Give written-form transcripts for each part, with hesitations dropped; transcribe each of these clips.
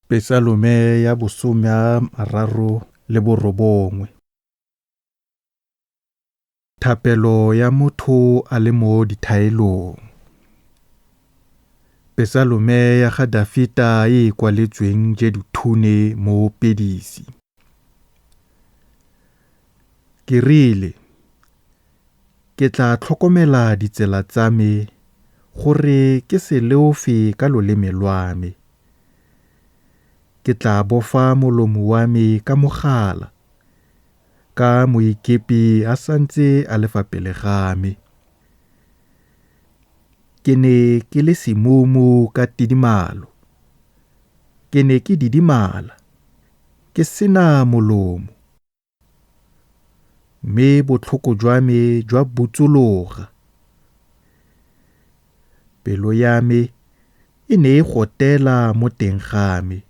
Pesalome ya bosome a 39. Thapelo ya motho a le mo dithaelong. Pesalome ya ga Dafita e e kwaletsweng Jeduthune moopedisi. Ke rile, Ke tla tlhokomela ditsela tsa me gore ke se leofe ka loleme lwa me. Ke tla bofa molomo wa me ka mogala, ka moikepi a santse a le fa pele ga me. Ke ne ke le semumu ka tidimalo, ke ne ke didimala, ke sena molomo. Mme botlhoko jwa me jwa butsologa. Pelo ya me e ne e gotela mo teng ga me,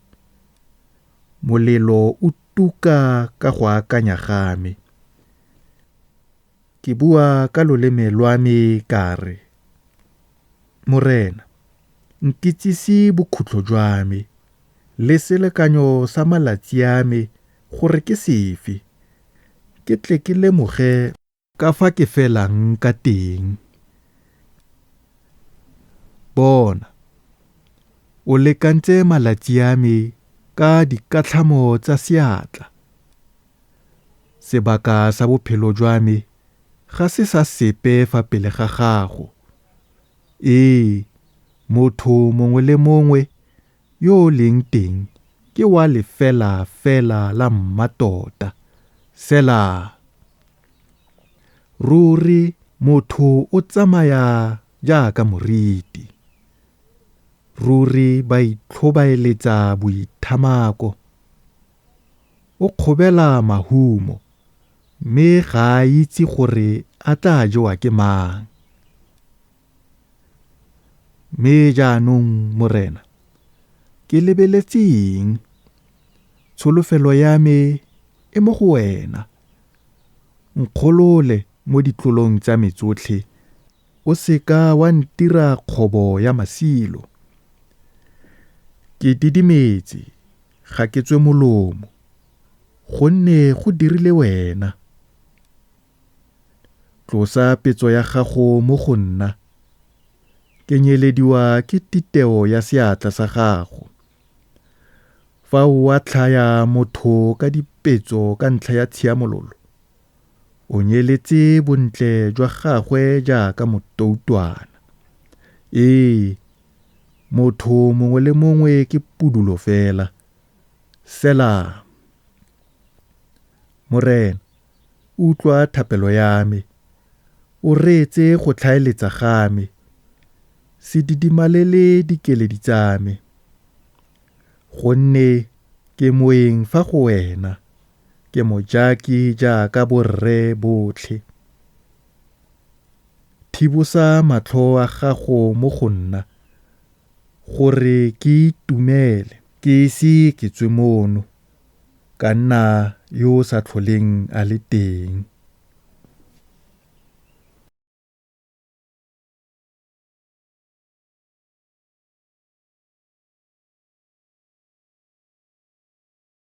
molelo o tuka ka go akanya ga me. Ke bua ka loleme lwa me ka re, Morena, nkitsise bokhutlo jwa me le selekanyo sa malatsi a me gore ke sefe, ke tle ke lemoge ka fa ke felang ka teng. Bona, o lekantse malatsi a me ka dikatlhamo tsa seatla. Sebaka sa bophelo jwa me ga se sa sepe fa pele ga gago. Ee, motho mongwe le mongwe yo o leng teng ke wa lefela fela la mmatota. Selah. Ruri motho o tsamaya jaaka moriti. Ruri ba itlhobaeletsa boithamako. O kgobela mahumo, mme ga a itse gore a tla jewa ke mang. Mme jaanong, Morena, ke lebeletse eng? Tsholofelo ya me e mo go wena. Nkgolole mo ditlolong tsa me tsotlhe, o se ka wa ntira kgobo ya masilo. Ke didimetse, ga ke tswe molomo, gonne go dirile wena. Tlosa petso ya gago mo go nna, ke nyelediwa ke titeo ya seatla sa gago. Fa o atlhaya motho ka dipetso ka ntlha ya tshiamololo, o nyeletse bontle jwa gagwe jaaka motoutwana. Ee, motho mongwe le mongwe ke pudulo fela. Selah. Morena, utlwa thapelo ya me, o reetse go tlhaeletsa ga me. Se didimalele dikeledi tsa me, gonne ke moeng fa go wena, ke mojaki jaaka borre botlhe. Thibosa matlho a gago mo go nna, gore ke itumele, ke ise ke tswe mono, ka nna yo o sa tlholeng a le teng.